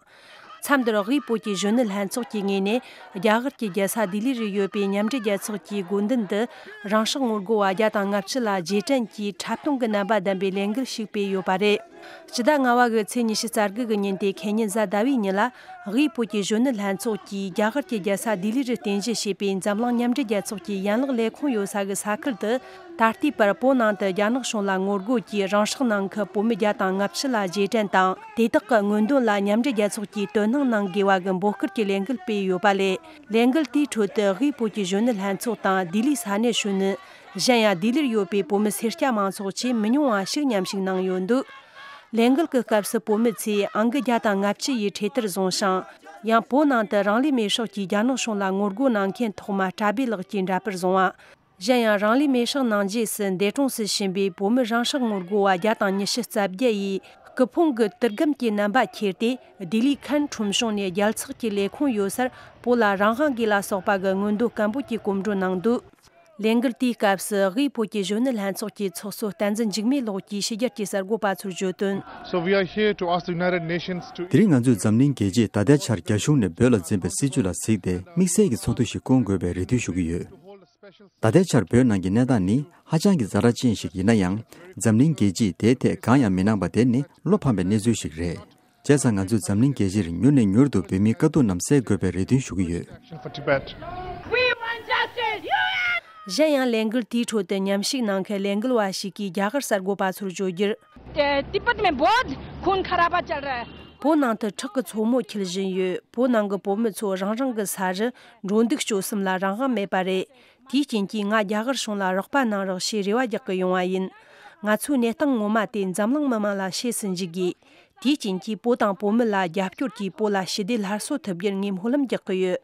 མཚམས་འདིར་དབུས་བོད་ཀྱི་གཞོན་ནུ་ལྷན་ཚོགས་ཀྱི་ངོས་ནས་རྒྱ་གར་གྱི་རྒྱལ་ས་ལྡི་ལི་རུ་ཡོད་པའི་མཉམ་འབྲེལ་རྒྱལ་ཚོགས་ཀྱི་སྒོ་མདུན་དུ། རང་སྲེག་ངོ་རྒོལ་བ་བརྒྱ་དང་ལྔ་བཅུ་ལ་རྗེས་དྲན་གྱི་འཁྲབ་སྟོན་གྱི་རྣམ་པ་ལྡན་པའི་ལས་འགུལ་ཞིག་སྤེལ་ཡོད་པ་རེད། སྤྱི་ཟླ་ལྔ་བ་གི་ཚེས་ཉི་ཤུ་རྩ་དགུ་གི་ཉིན་ཏེ་ཁེ་ཉིན་གཟའ་ཟླ་བའི་ཉིན་ལ། དབུས་བོད་ཀྱི་གཞོན་ནུ་ལྷན་ཚོགས་ཀྱིས་རྒྱ་གར་གྱི་རྒྱལ་ས་ལྡི་ལི་རུ་རྟེན་གཞི་བྱས་པའི་འཛམ་གླིང་མཉམ་འབྲེལ་རྒྱལ་ཚོགས་ཀྱི་ཡན་ལག་ལས་ཁུངས་ཡོད་ས་གི་ས་ཁུལ་དུ། ད་ལྟའི་བར་བོད་ནང་དུ་རྒྱ་ནག་གཞུང་ལ་ངོ་རྒོལ་གྱིས་རང་སྲེག་གནང་མཁན་བོད་མི་བརྒྱ་དང་ལྔ་བཅུ་ལ་རྗེས་དྲན་དང་། དེ་དག་གི་མངོན་འདོད་ལ་མཉམ་འབྲེལ་རྒྱལ་ཚོགས་ཀྱིས་དོ་སྣང་གནང་དགོས་པ་གི་འབོད་སྐུལ་གྱི་ལས་འགུལ་སྤེལ་ཡོད་པ་ལས། ལས་འགུལ་དེའི་ཁྲོད་དུ་དབུས་བོད་ཀྱི་གཞོན་ནུ་ལྷན་ཚོགས་དང་ལྡི་ལིའི་ས་གནས་གཞོན་ནུ། གཞན་ཡང་ལྡི་ལིར་ཡོད་པའི་བོད་མི་སེར་སྐྱ་མང་ཚོགས་བཅས་མི་ཉུང་བ་ཞིག་མཉམ་ཞུགས་གནང་ཡོད་འདུག་ལས་འགུལ་གྱི་སྐབས་སུ་བོད་མི་ཚོས་ཨང་ཀི་བརྒྱ་དང་ལྔ་བཅུ་ཡི་འཕྲེད་དར་བཟུང་ཞིང་། ཡང་བོད་ནང་དུ་རང་ལུས་མེར་སྲེག་གིས་རྒྱ་ནག་གཞུང་ལ་ངོ་རྒོལ་གནང་མཁན་ཐོག་མ་གྲྭ་སྦས་ལགས་ཀྱིས་འདྲ་པར་བཟུང་བ། གཞན་ཡང་རང་ལུས་མེར་སྲེག་གནང་རྗེས་སུ་འདས་གྲོངས་སུ་ཕྱིན་པའི་བོད་མི་རང་སྲེག་ངོ་རྒོལ་བ་བརྒྱ་དང་ཉི་ཤུ་རྩ་བརྒྱད་ཡིས་སྐུ་ཕུང་གི་དུར་སྒམ་གྱི་རྣམ་པ་ཁྱེར་ཏེ། ལྡི་ལིའི་ཁན་ཁྲོམ་གཞུང་ནས་རྒྱལ་ཚོགས་ཀྱི་ལས་ཁུངས་ཡོད་སར་བོད་ལ་རང་དབང་དགོས་ལ་སོགས་པ་གི་མངོན་འདོད་སྐམ་པོ་གྱིས་གོམ་བགྲོད་གནང་འདུག་ལས་འགུལ་དེའི་སྐབས་སུ་དབུས་བོད་ཀྱི་གཞོན་ནུ་ལྷན་ཚོགས་ཀྱི་ཚོགས་གཙོ་བསྟན་འཛིན་འཇིགས་མེད་ལགས་ཀྱིས་ཕྱི་རྒྱལ་གྱི་གསར་འགོད་པ་ཚོར་བརྗོད་དོན། So we are here to ask the United Nations to དེ་རིང་ང་ཚོས་འཛམ་གླིང་རྒྱལ་སྤྱིས་ད་ལྟའི་ཆར་རྒྱ་གཞུང་ནས་བོད་ལ་འཛིན་པའི་སྲིད་བྱུས་ལ་གཟིགས་ཏེ། དམིགས་བསལ་གྱི་ཚོགས་འདུ་ཞིག་བསྐོང་དགོས་པའི་རེ་འདུན་ཞུ་གི་ཡོད། ད་ལྟའི་ཆར་བོད་ནང་གི་གནས་སྟངས་ནི་ཧ་ཅང་གི་ཛ་དྲག་ཅན་ཞིག་ཡིན་ན་ཡང་། འཛམ་གླིང་རྒྱལ་སྤྱིས་དེའི་ཐད་གང་ཡང་མི་གནང་པ་དེ་ནི་བློ་ཕམ་པའི་གནས་ཚུལ་ཞིག་རེད། བྱས་ཙང་ང་ཚོས་འཛམ་གླིང་རྒྱལ་སྤྱིར་མྱུར་ནས་མྱུར་དུ་བོད་མིའི་དཀའ་སྡུག་རྣམས་སེལ་དགོས་པའི་རེ་འདུན་ཞུ་གི་ཡོད། གཞན་ཡང་ལས་འགུལ་དེའི་ཁྲོད་དུ་མཉམ་ཞུགས་གནང་མཁན་ལས་འགུལ་བ་ཞིག་གིས་རྒྱ་གར་གསར་འགོད་པ་ཚོར་བརྗོད་རྒྱུར། तिब्बत में बहुत खून खराबा चल रहा है। བོད་ནང་དུ་ཁྲག་གི་མཚོ་མོ་འཁྱིལ་བཞིན་ཡོད། བོད་ནང་གི་བོད་མི་ཚོ་རང་རང་གི་ས་རུ་འགྲོ་འདུག་སྤྱོད་གསུམ་ལ་རང་དབང་མེད་པ་རེད། དེའི་རྐྱེན་གྱིས་ང་རྒྱ་གར་གཞུང་ལ་རོགས་པ་གནང་རོགས་ཞེས་རེ་བ་རྒྱག་གི་ཡོང་བ་ཡིན། ང་ཚོའི་གནས་སྟངས་ངོ་མ་དེ་འཛམ་གླིང་མི་མང་ལ་ཤེས་སུ་འཇུག་དགོས། དེའི་རྐྱེན་གྱིས་བོད་དང་བོད་མི་ལ་རྒྱབ་སྐྱོར་གྱིས་བོད་ལ་ཞི་བདེ་སླར་གསོ་ཐུབ་རྒྱུར་ངས་སྨོན་ལམ་རྒྱག་གི་ཡོད།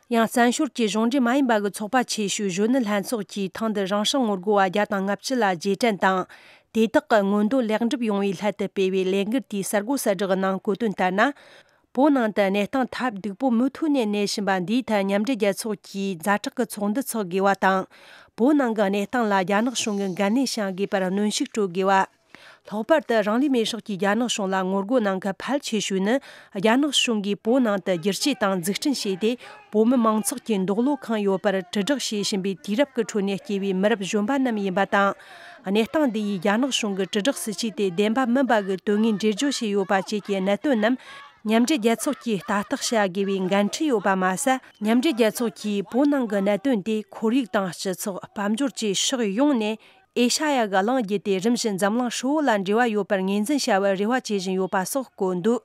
ཡང་བཙན་བྱོལ་གྱི་གཞུང་འབྲེལ་མ་ཡིན་པ་གི་ཚོགས་པ་ཆེ་ཤོས་གཞོན་ནུ་ལྷན་ཚོགས་ཀྱིས་ཐེངས་འདིར་རང་སྲུང་ངོ་རྒོལ་བ་བརྒྱ་དང་ལྔ་བཅུ་ལ་རྗེས་དྲན་དང་། དེ་དག་གི་མངོན་འདོད་ལེགས་འགྲུབ་ཡོང་བའི་སླད་དུ་སྤེལ་བའི་ལས་འགུལ་དེའི་གསར་འགོད་གསལ་བསྒྲགས་ནང་བཀོད་དོན་ལྟར་ན། བོད་ནང་དུ་གནས་སྟངས་ཐབས་སྡུག་པོ་མུ་མཐུད་ནས་གནས་བཞིན་པ་འདིའི་ཐད་མཉམ་འབྲེལ་རྒྱལ་ཚོགས་ཀྱིས་ཛ་དྲག་གི་ཚོགས་འདུ་འཚོགས་དགོས་པ་དང་། བོད་ནང་གི་གནས་སྟངས་ལ་རྒྱ་ནག་གཞུང་གིས་འགན་ལེན་བྱ་དགོས་པར་གནོན་ཤུགས་སྤྲོད་དགོས་པ། ལྷག་པར་དུ་རང་ལུས་མེར་སྲེག་གིས་རྒྱ་ནག་གཞུང་ལ་ངོ་རྒོལ་གནང་མཁན་ཕལ་ཆེ་ཤོས་ནི། རྒྱ་ནག་གཞུང་གིས་བོད་ནང་དུ་བསྒྱུར་བཅོས་དང་འཛུགས་སྐྲུན་བྱས་ཏེ། བོད་མི་མང་ཚོགས་ཀྱི་འདོད་བློ་ཁེངས་ཡོད་པར་དྲིལ་བསྒྲགས་བྱེད་བཞིན་པའི་དུས་རབས་ཀྱི་ཁྲོད་ནས་སྐྱེས་པའི་མི་རབས་གཞོན་པ་རྣམས་ཡིན་པ་དང་། གནས་སྟངས་འདི་ཡིས་རྒྱ་ནག་གཞུང་གི་དྲིལ་བསྒྲགས་སྲིད་ཇུས་དེ་བདེན་པ་མིན་པ་གི་དོན་དངོས་འགྲེལ་བརྗོད་བྱས་ཡོད་པ་བཅས་ཀྱི་གནད་དོན་རྣམས། མཉམ་འབྲེལ་རྒྱལ་ཚོགས་ཀྱིས་ལྟ་རྟོག་བྱ་དགོས་པའི་འགན་འཁྲི་ཡོད་པ་མ་ཟད། མཉམ་འབྲེལ་རྒྱལ་ཚོགས་ཀྱིས་བོད་ནང་གི་གནད་དོན་དེ་ཁོར་ཡུག་དང་སྤྱི་ཚོགས། དཔལ་འབྱོར་བཅས་ཕྱོགས་ཡོངས་ནས་ཨེ་ཤ་ཡ་གི་གླེང་རྒྱུ་དེ་རིམ་བཞིན་འཛམ་གླིང་ཧྲིལ་བོ་ལ་འབྲེལ་བ་ཡོད་པར་ངོས་འཛིན་བྱ་བར་རེ་བ་བྱེད་བཞིན་ཡོད་པ་སོགས་བཀོད་འདུག།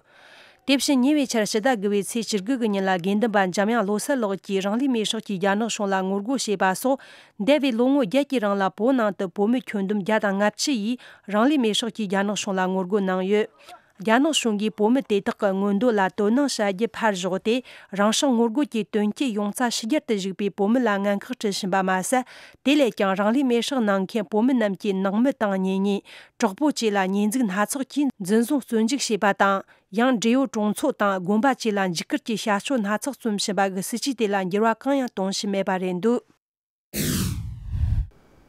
དེ་བཞིན་ཉེ་བའི་ཆར་ཕྱི་ཟླ་དགུ་པའི་ཚེས་བཅུ་དགུ་གི་ཉིན་ལ་དགེ་འདུན་པ་འཇམ་དབྱངས་བློ་གསལ་ལགས་ཀྱིས་རང་ལུས་མེར་སྲེག་གིས་རྒྱ་ནག་གཞུང་ལ་ངོ་རྒོལ་བྱས་པ་སོགས། འདས་པའི་ལོ་ངོ་བརྒྱད་ཀྱི་རིང་ལ་བོད་ནང་དུ་བོད་མི་ཁྱོན་བསྡོམས་བརྒྱ་དང་ལྔ་བཅུ་ཡིས་རང་ལུས་མེར་སྲེག་གིས་རྒྱ་ནག་གཞུང་ལ་ངོ་རྒོལ་གནང་ཡོད། རྒྱ་ནག་གཞུང་གིས་བོད་མི་དེ་དག་གི་མངོན་འདོད་ལ་དོ་སྣང་བྱ་རྒྱུ་ཕར་ཞོག་སྟེ། རང་སྲུང་ངོ་རྒོལ་གྱི་དོན་རྐྱེན་ཡོངས་རྫོགས་ཕྱི་རྒྱལ་དུ་བཞུགས་པའི་བོད་མི་ལ་ངན་ཁག་སྤྲད་བཞིན་པ་མ་ཟད། དེ་ལས་ཀྱང་རང་ལུས་མེར་སྲེག་གནང་མཁན་བོད་མི་རྣམས་ཀྱི་ནང་མི་དང་གཉེན་ཉེ། གྲོགས་པོ་བཅས་ལ་ཉེས་འཛུགས་སྣ་ཚོགས་ཀྱིས་འཛིན་བཟུང་བཙོན་འཇུག་བྱས་པ་དང་། ཡང་འབྲེལ་ཡོད་གྲོང་ཚོ་དང་དགོན་པ་བཅས་ལ་འཇིགས་སྐུལ་གྱི་བྱ་སྤྱོད་སྣ་ཚོགས་བརྩམས་བཞིན་པ་གི་སྲིད་ཇུས་དེ་ལ་འགྱུར་བ་གང་ཡང་གཏོང་བཞིན་མེད་པ་རེད་འདུག།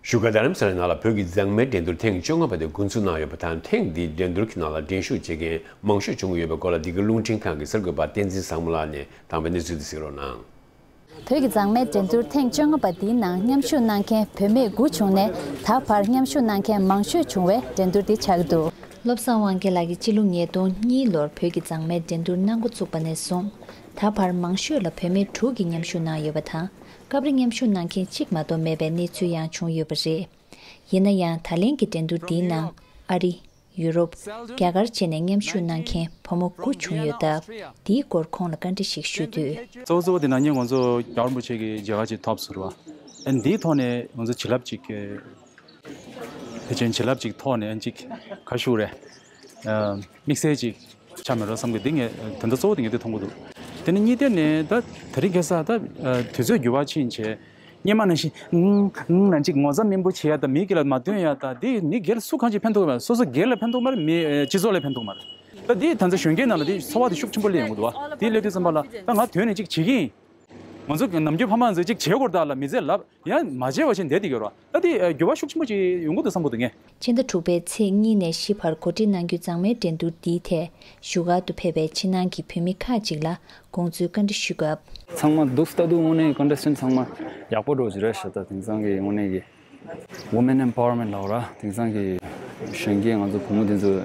བཞུགས་སྒར་རྡ་རམ་ས་ལའི་ནང་ལ་བོད་ཀྱི་མཛངས་མའི་འགྲན་བསྡུར་ཐེངས་བཅོ་ལྔ་པ་དེ་འགོ་འཛུགས་གནང་ཡོད་པ་དང་། ཐེངས་འདིའི་འགྲན་བསྡུར་གྱི་ནང་ལ་འགྲན་ཞུགས་བྱེད་མཁན་མང་ཤོས་བྱུང་ཡོད་པའི་སྐོར་ལ་འདི་གའི་རླུང་འཕྲིན་ཁང་གི་གསར་འགོད་པ་བསྟན་འཛིན་བཟང་མོ་ལགས་ནས་དང་པའི་གནས་ཚུལ་དེ་གཟིགས་རོགས་གནང་། བོད་ཀྱི་མཛངས་མའི་འགྲན་བསྡུར་ཐེངས་བཅོ་ལྔ་པ་འདིའི་ནང་མཉམ་ཞུགས་གནང་མཁན་བུད་མེད་དགུ་བྱུང་ནས། ད་བར་མཉམ་ཞུགས་གནང་མཁན་མང་ཤོས་བྱུང་བའི་འགྲན་བསྡུར་འདི་ཆགས་ཀྱི་འདུག། བློ་བཟང་དབང་རྒྱལ་ལགས་ཀྱིས་སྤྱི་ལོ་ཉིས་སྟོང་གཉིས་ལོར་བོད་ཀྱི་མཛངས་མའི་འགྲན་བསྡུར་གནང་འགོ་བཙུགས་པ་ནས་བཟུང་། ད་བར་མང་ཤོས་ལ་བུད་མེད་དྲུག་གིས་མཉམ་ཞུགས་གནང་ཡོད་པ་དང་། སྐབས་རེ་མཉམ་ཞུགས་གནང་མཁན་གཅིག་མ་གཏོགས་མེད་པའི་གནས་ཚུལ་ཡང་བྱུང་ཡོད་པ་རེད། ཡིན་ན་ཡང་། ད་ལན་གྱི་འགྲན་བསྡུར་འདིའི་ནང་ཨ་རི། ཡུ་རོབ། རྒྱ་གར་བཅས་ནས་མཉམ་ཞུགས་གནང་མཁན་བུ་མོ་དགུ་བྱུང་ཡོད་སྟབས། འདིའི་སྐོར་ཁོང་ལ་བཀའ་འདྲི་ཞིག་ཞུས་དུས། གཙོ་བོ་གཙོ་བོ་དེ་ནང་བཞིན་ང་ཚོ་རྒྱལ་བ་རིན་པོ་ཆེ་གི་མཇལ་ཁ་ཅིག་ཐོབ་ཟེར་བ། ཨ་ནི་འདིའི་ཐོག་ནས་ང་ཚོ་བྱིན་རླབས་ཅིག་ཕལ་ཆེར་བྱིན་རླབས་ཅིག་ཐོག་ནས་ཅིག་ག་ཞུ་རེད། དམིགས་བསལ་ཅིག་ཆགས་མེད་འགྲོ་བསམ་གི། འདི་ངས་དོན་དག་གཙོ་བོ་དེ་ངས་འདི་མཐོང་གི་འདུག། དེ་ནས་གཉིས་ཐད་ནས་ད་དེ་རིང་ཁ་སང་ད་དུས་ཚོད་འགྱུར་བ་ཕྱིན་བྱས། སྔོན་མ་ནང་བཞིན་ཨང་ཨང་ནང་ཅིག་ངོ་ཚ་མིན་པོ་བྱེད་ཡ་དང་། མི་སྒེར་ལ་མ་འདོན་ཡ་དང་། དེ་མི་སྒེར་སུ་གང་ཅིག་ཕན་ཐོགས་མ་རེད། སོ་སོ་སྒེར་ལ་ཕན་ཐོགས་མ་རེད། མི་སྤྱི་ཚོགས་ལ་ཕན་ཐོགས་མ་རེད། ད་དེ་ད་ལྟ་གཞོན་སྐྱེས་ནང་ལ་དེ་ཚོར་བ་དེ་ཤུགས་ཆེན་པོ་སླེབས་ཡོང་གི་འདུག་བ། དེ་སླེབས་དུས་ཙམ་པ་ལ་ད་ང་དོན་ནས་ཅིག་བྱེད་ཀྱི་ཡིན། ང་ཚོ་ནམ་རྒྱུན་ཕ་མ་ཚོས་ཅིག་བྱེད་དགོས་རེད་ད་ལབ་མི་ཚེ་ལབ། ཡང་མ་བྱས་པ་བྱས་བསྡད་དེ་ཡོད་རེད་བ། ད་དེ་འགྱུར་བ་ཤུགས་ཆེན་པོ་ཅིག་ཡོང་གི་འདུག་བསམ་གི་འདུག་ངས། ཕྱི་ཟླ་དྲུག་པའི་ཚེས་གཉིས་ནས་བཞི་བར་གོ་སྒྲིག་གནང་རྒྱུའི་མཛངས་མའི་འགྲན་བསྡུར་འདིའི་ཐད་བཞུགས་སྒར་དུ་ཕེབས་པའི་ཕྱི་ནང་གི་བོད་མི་ཁག་ཅིག་ལ་དགོངས་ཚུལ་བཀའ་འདྲི་ཞུས་སྐབས། ཚང་མ་འདུག་སེ་ལྟ་དུས་དངོས་གནས་ཀོན་ཊེ་སི་ཊེན་ཊི་ཚང་མ་ཡག་པོ་འགྲོ་གི་རེད་ཤག། ད་དེང་སང་གི་དངོས་གནས་ཀྱི་women empowerment ལབ་ར། དེང་སང་གི་གཞོན་སྐྱེས་ང་ཚོ་བུ་མོ་དེ་ཚོ།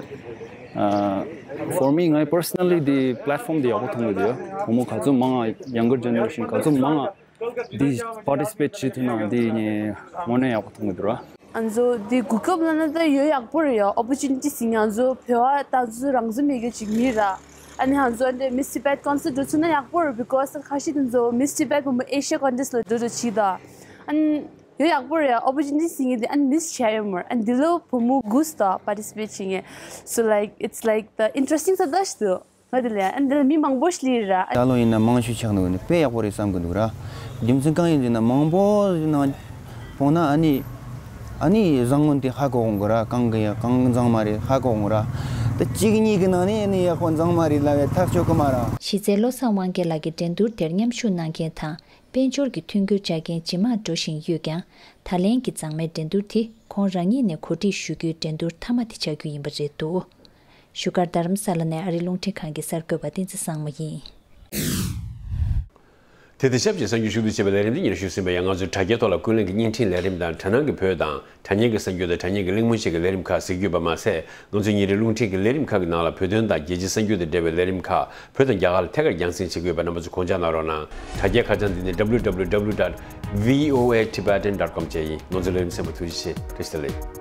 ཨ། for me ངའི་personally དེ་པི་ལེཊ་ཕོམ་དེ་ཡག་པོ་མཐོང་གི་འདུག་ཡ། བུ་མོ་ག་ཚོད་མང་ང་། younger generation ག་ཚོད་མང་ང་དེ་པར་ཊི་སི་པེཊ་བྱེད་ཐུབ་ན་དེ་ངས་དངོས་གནས་ཡག་པོ་མཐོང་གི་འདུག་ར། ང་ཚོ་དེ་གོ་སྐབས་ལབ་ན་ད་ཡོད་ཡག་པོ་རེད་ཡ། ཨོ་པོར་ཅུ་ནི་ཊི་ཟེར་མཁན་ང་ཚོ་བོད་པ་ད་ཚོ་རང་བཙན་མེད་མཁན་ཅིག་མི་ར། ཨ་ནི་ང་ཚོ་ཨ་འདྲ་མིས་ཊི་བེཊ་ཀོན་ཊེ་སི་ཊི་འགྲོ་ཐུབ་ན་ཡག་པོ་རེད། because ཁ་ཤས་དེ་ཚོ་མིས་ཊི་བེཊ་བུ་མོ་ཨེ་ཤི་ཡ་ཀོན་ཊེ་སི་ཊི་ལ་འགྲོ་འགྲོ་བྱེད་ད། ཨ་ནི་ཡོད་ཡག་པོ་རེད། ཨོ་པོར་ཅུ་ནི་ཊི་ཟེར་མཁན་དེ་ཨ་ནི་མིས་བྱས་ཡོད་མ་རེད། ཨ་ནི་འདི་ལོ་བུ་མོ་དགུ་ཙམ་པར་ཊི་སི་པེཊ་བྱེད་མཁན། so like it's like the interesting ས་ད་ཞིག་འདུག། ང་དེ་ལས་ཨ་ནི་འདི་ལ་མི་མང་པོ་ཞིག་སླེབས་ར། ད་ལོ་ཡིན་ན་མང་ཤོས་ཆགས་འདུག་ནི་དཔེ་ཡག་པོ་རེད་བསམ་གི་འདུག་ར། རྒྱུ་མཚན་གང་ཡིན་ཟེར་ན་མང་པོ་ཡིན་ན་མཐོང་ན་ཨ་ནི་ཨ་ནི་བཟང་ངན་དེ་ཧ་གོ་འོང་གི་ར། གང་གི་ཡ་གང་གི་མཛངས་མ་རེད་ཧ་གོ་འོང་གི་ར། ད་གཅིག་གཉིས་ཀྱི་ནང་ནས་ཨ་ནི་ཡག་པོ་མཛངས་མ་རེད་ལབ་ཡ་ཐག་ཆོད་གི་མ་ར། གཞི་རྩའི་བློ་བཟང་དབང་རྒྱལ་ལགས་ཀྱི་འགྲན་བསྡུར་དེར་མཉམ་ཞུགས་གནང་མཁན་དང་། དཔལ་འབྱོར་གྱི་མཐུན་འགྱུར་བྱ་མཁན་ཇི་མང་འགྲོ་བཞིན་ཡོད་ཀྱང་། ད་ལན་གྱི་མཛངས་མའི་འགྲན་བསྡུར་དེ་ཁོང་རང་ཉིད་ནས་གོ་སྒྲིག་ཞུ་རྒྱུའི་འགྲན་བསྡུར་མཐའ་མ་དེ་ཆགས་རྒྱུ་ཡིན་པ་རེད་འདུག། བཞུགས་སྒར་རྡ་རམ་ས་ལ་ནས་ཨ་རིའི་རླུང་འཕྲིན་ཁང་གི་གསར་འགོད་པ་བསྟན་འཛིན་བཟང་མོ་ཡིན། དེ་དང་ཆབས་ཅིག་གསར་འགྱུར་ཞུ་གཏུག་བྱེད་པའི་ལས་རིམ་འདི་ཉིད་ཞུས་ཟིན་པ་ཡང་། ང་ཚོའི་དྲ་རྒྱའི་ཐོག་ལ་ཀུན་གླེང་གི་བརྙན་འཕྲིན་ལས་རིམ་དང་། དྲ་སྣང་གི་བོད་དང་དྲ་བརྙན་གྱི་གསར་འགྱུར་དང་། དྲ་བརྙན་གྱི་གླེང་མོལ་བཅས་ཀྱི་ལས་རིམ་ཁག་གཟིགས་རྒྱུ་ཡོད་པ་མ་ཟད། ང་ཚོའི་ཉིན་རེའི་རླུང་འཕྲིན་གྱི་ལས་རིམ་ཁག་གི་ནང་ལ་བོད་དོན་དང་རྒྱལ་སྤྱིའི་གསར་འགྱུར་དང་འབྲེལ་བའི་ལས་རིམ་ཁག་བོད་དང་རྒྱ་གར་ལ་ཐད་ཀར་རྒྱང་སྲིང་བྱེད་ཀྱི་ཡོད་པ་རྣམ་པ་ཚོས་གོ་བརྡ་གནང་རོགས་གནང་། དྲ་རྒྱའི་ཁ་བྱང་འདི་ནི་www dot voa tibetan dot com བཅས་ཡིན། ང་ཚོའི་ལས་རིམ་གསན་པར་ཐུགས་རྗེ་ཆེ། བཀྲ་ཤིས་བདེ་ལེགས།